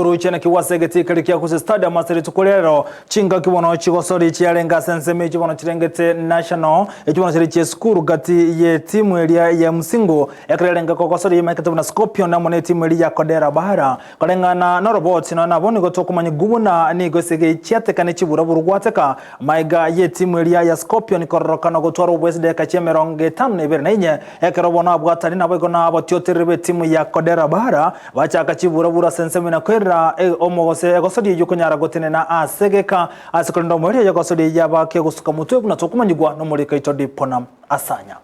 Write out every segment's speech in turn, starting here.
Chiburaburu chianekigwe ase egetii keria kia Gusii Stadium ase rituko ria rero. Chingaki bono chigosori chiarenge ase ensemo echio bono chirengete National, echio bono chire chi'esukuru gati y'etimu eria ya Musingu ekero yarenge kogosoria emaikete buna Scorpion amo n'etimu eria ya Kodera Bara. Koreng'ana noroboti nonya nabo nigo tokomanyigwa buna nigo esegi chiateka ne chiburaburu gwateka Maiga y'etimu eria ya Scorpion kororokana gotwara obobe chidakika chi'emerongo etano na ibere na inye, ekero bono abwatani naboigo na abatiotereri b'etimu ya Kodera Bara bachaka chiburabura ase ensemo na koirera omogose egosori eyio konyara gotenena ase egeka ase korende omoerio y'egosori eyio yaba kegosuka motwe buna tokomanyigwa nomoriko oito Dipona Asanya.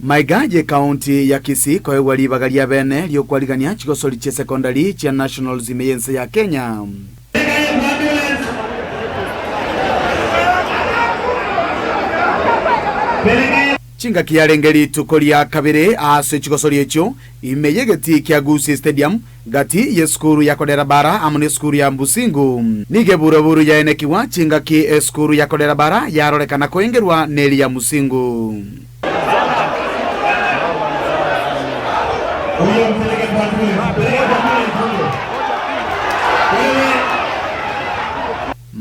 Maiga y'Ekaunti ya Kisii koegwa ribaga ria bene ri'okwarigania chigosori chi'esekondari chia Nationals ime y'ense ya Kenya. Chingaki yarenge rituko ria kabere ase chigosori echio ime y'egetii kia Gusii Stadium, gati y'esukuru ya Kodera Bara amo n'esukuru ya Mbusingu. Nigo eburaburu yaenekigwa chingaki esukuru ya Kodera Bara yarorekana koengerwa neri ya Musingu.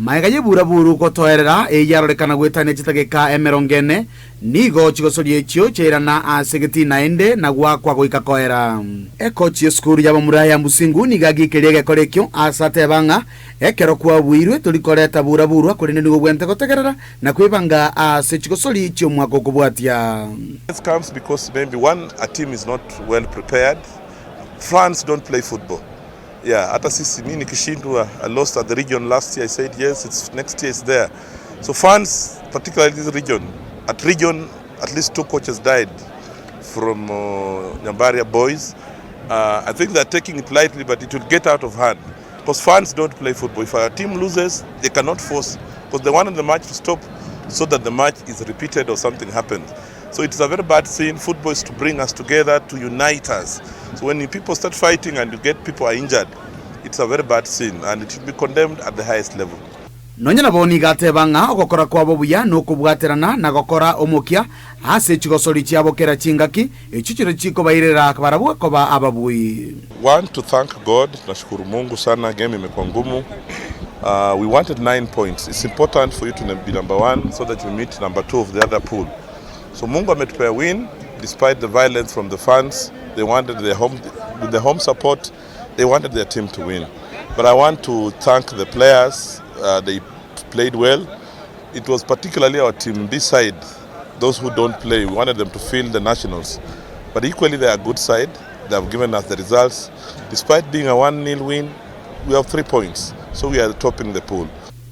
Magega y'eburaburu gotoerera eyio yarorekana goetania chitageka emerongo ene, Nigo chigosoria echio chiairana ase egetii naende na goakwa goika koera. Ekochi y'esukuru y'abamura ya Mbusingu nigo agiikeria egekora ekio ase ateba ng'a ekero kwabuirwe tori koreta bura-burwa korende nigo obwenerete gotegerera na kwebanga ase chigosori chi'omwaka okobwatia. This comes because maybe one a team is not well prepared France don't play football yeah hata sisi mi nikishindwa I lost at the region last year I said yes it's next year it's there so fans particularly this region at region at least two coaches died from uh, Nyambaria boys uh, I think they're taking it lightly but it will get out of hand because fans don't play football if a team loses they cannot force because they wanted the match to stop so that the match is repeated or something happens So it's a very bad scene. Football is to bring us together, to unite us. So when people start fighting and you get people are injured, it's a very bad scene and it should be condemned at the highest level. Nonya nabo nigo ateba ng'a ogokora kwabo buya nokobwaterana na gokora omokia ase chigosori chiabo kera chingaki, echio chiria chikobairera barabwo koba ababui. Want to thank God, nashukuru Mungu sana, game imekuwa ngumu. Uh, we wanted 9 points. It's important for you to be number one so that you meet number two of the other pool. So Mungu ametupea win despite the violence from the fans. They wanted their home, with the home support, they wanted their team to win. But I want to thank the players. Uh, they played well. It was particularly our team B side, those who don't play. We wanted them to feel the nationals. But equally, they are a good side. They have given us the results. Despite being a 1-0 win, we have 3 points. So we are topping the pool.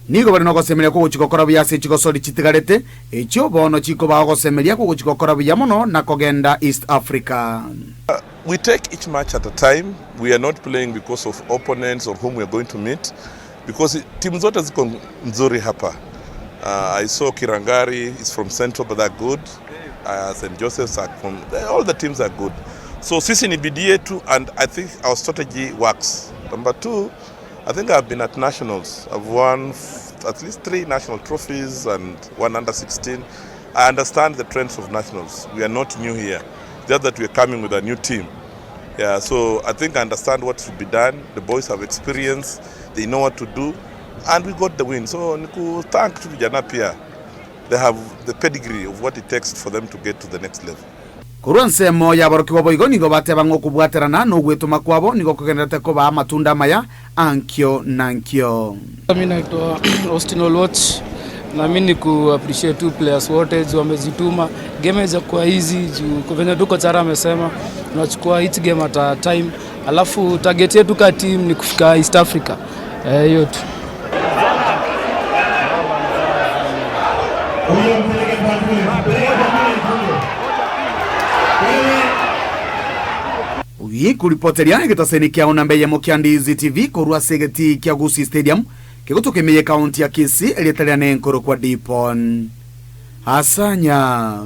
Nigo bare nogosemeria kw'ogochia gokora buya ase chigosori chitigarete, echio bono chikobaa ogosemeria kw'ogochia gokora buya mono na kogenda East Africa. We take each match at a time, we are not playing because of opponents or whom we are going to meet because timu zote ziko nzuri hapa. Uh, I saw Kirangari is from Central but they're good. Uh, St. Joseph's are from, all the teams are good. So sisi ni bidii yetu and I think our strategy works. Number two, I think I've been at nationals. I've won at least three national trophies and one under 16. I understand the trends of nationals. We are not new here. Just that we are coming with a new team. Yeah, so I think I understand what should be done. The boys have experience, they know what to do, and we got the win. So niku thank tu vijana pia. They have the pedigree of what it takes for them to get to the next level. Korwa ensemo y'aborokigwa boigo nigo bateba ng'a okobwaterana nogwetoma kwabo nigo kogendererete kobaa amatunda amaya ankio na ankio. Mi naitwa Austin Oluoch na mi ni ku appreciate tu players wote juu wamejituma. Game haijakuwa easy juu kwa venye tu kocha amesema tunachukua each game at a time, alafu target yetu ka team ni kufika East Africa hiyo tu. Oyio kuripoteria egetaseni kiao namba eyemo kia Ndizi TV korwa ase egetii kia Gusii Stadium kegotoka ime ye county ya Kisii erieta riane nkorokwa Dipon Asanya.